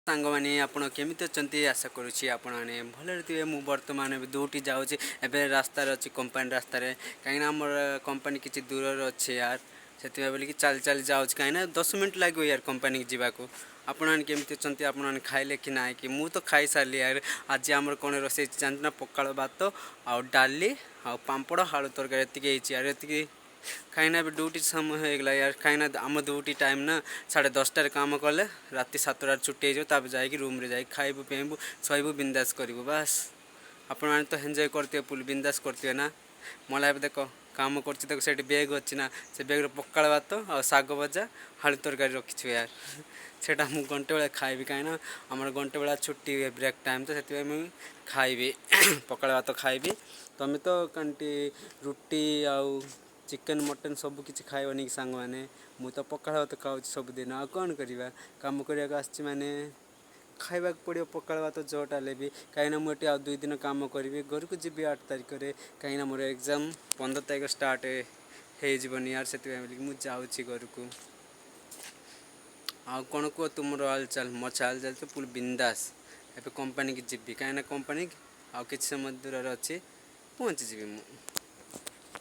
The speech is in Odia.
ସାଙ୍ଗମାନେ, ଆପଣ କେମିତି ଅଛନ୍ତି? ଆଶା କରୁଛି ଆପଣମାନେ ଭଲରେ ଥିବେ। ମୁଁ ବର୍ତ୍ତମାନ ଏବେ ଡ୍ୟୁଟି ଯାଉଛି। ଏବେ ରାସ୍ତାରେ ଅଛି, କମ୍ପାନୀ ରାସ୍ତାରେ। କାହିଁକିନା ଆମର କମ୍ପାନୀ କିଛି ଦୂରରେ ଅଛି ୟାର, ସେଥିପାଇଁ ବୋଲିକି ଚାଲି ଚାଲି ଯାଉଛି। କାହିଁକିନା 10 ମିନିଟ୍ ଲାଗିବ ୟାର କମ୍ପାନୀକି ଯିବାକୁ। ଆପଣମାନେ କେମିତି ଅଛନ୍ତି? ଆପଣମାନେ ଖାଇଲେ କି ନାହିଁ କି? ମୁଁ ତ ଖାଇସାରିଲି ୟାର। ଆଜି ଆମର କ'ଣ ରୋଷେଇ ହେଇଛି ଜାଣିଛୁ ନା? ପଖାଳ ଭାତ ଆଉ ଡାଲି ଆଉ ପାମ୍ପଡ଼, ଆଳୁ ତରକାରୀ, ଏତିକି ହେଇଛି ୟାର, ଏତିକି। କାହିଁକିନା ଏବେ ଡ୍ୟୁଟି ସମୟ ହେଇଗଲା ୟାର। କାହିଁକିନା ଆମ ଡ୍ୟୁଟି ଟାଇମ୍ ନା 10:30ରେ କାମ କଲେ ରାତି 7ଟାରେ ଛୁଟି ହେଇଯିବ। ତାପରେ ଯାଇକି ରୁମ୍ରେ ଯାଇକି ଖାଇବୁ, ପିଇବୁ, ଶୋଇବୁ, ବିନ୍ଦାସ କରିବୁ, ବାସ୍। ଆପଣମାନେ ତ ଏନ୍ଜୟ କରିଥିବେ, ଫୁଲ୍ ବିନ୍ଦାସ କରିଥିବେ ନା? ମଲା ଏବେ ଦେଖ, କାମ କରୁଛି। ଦେଖ, ସେଇଠି ବ୍ୟାଗ୍ ଅଛି ନା, ସେ ବ୍ୟାଗ୍ରେ ପଖାଳ ଭାତ ଆଉ ଶାଗ ଭଜା, ଆଳୁ ତରକାରୀ ରଖିଛୁ ୟାର। ସେଇଟା ମୁଁ ଘଣ୍ଟେ ବେଳେ ଖାଇବି। କାହିଁକିନା ଆମର ଘଣ୍ଟେ ବେଳା ଛୁଟି ହୁଏ, ବ୍ରେକ୍ ଟାଇମ୍ ତ, ସେଥିପାଇଁ ମୁଁ ଖାଇବି, ପଖାଳ ଭାତ ଖାଇବି। ତମେ ତ କାଣ୍ଟି ରୁଟି ଆଉ ଚିକେନ୍, ମଟନ୍ ସବୁ କିଛି ଖାଇବନି କି ସାଙ୍ଗମାନେ? ମୁଁ ତ ପଖାଳ ଭାତ ଖାଉଛି ସବୁଦିନ। ଆଉ କ'ଣ କରିବା? କାମ କରିବାକୁ ଆସିଛି ମାନେ ଖାଇବାକୁ ପଡ଼ିବ ପଖାଳ ଭାତ ଯେଉଁଟା ହେଲେ ବି। କାହିଁକିନା ମୁଁ ଏଠି ଆଉ 2 ଦିନ କାମ କରିବି, ଘରକୁ ଯିବି 8 ତାରିଖରେ। କାହିଁକିନା ମୋର ଏକ୍ଜାମ୍ 15 ତାରିଖ ଷ୍ଟାର୍ଟ ହେଇଯିବନି ୟାର, ସେଥିପାଇଁ ବୋଲିକି ମୁଁ ଯାଉଛି ଘରକୁ। ଆଉ କ'ଣ କୁହ, ତୁମର ହାଲଚାଲ? ମୋ ହାଲଚାଲ ତ ଫୁଲ୍ ବିନ୍ଦାସ। ଏବେ କମ୍ପାନୀକି ଯିବି, କାହିଁକିନା କମ୍ପାନୀ ଆଉ କିଛି ସମୟ ଦୂରରେ ଅଛି, ପହଞ୍ଚିଯିବି ମୁଁ।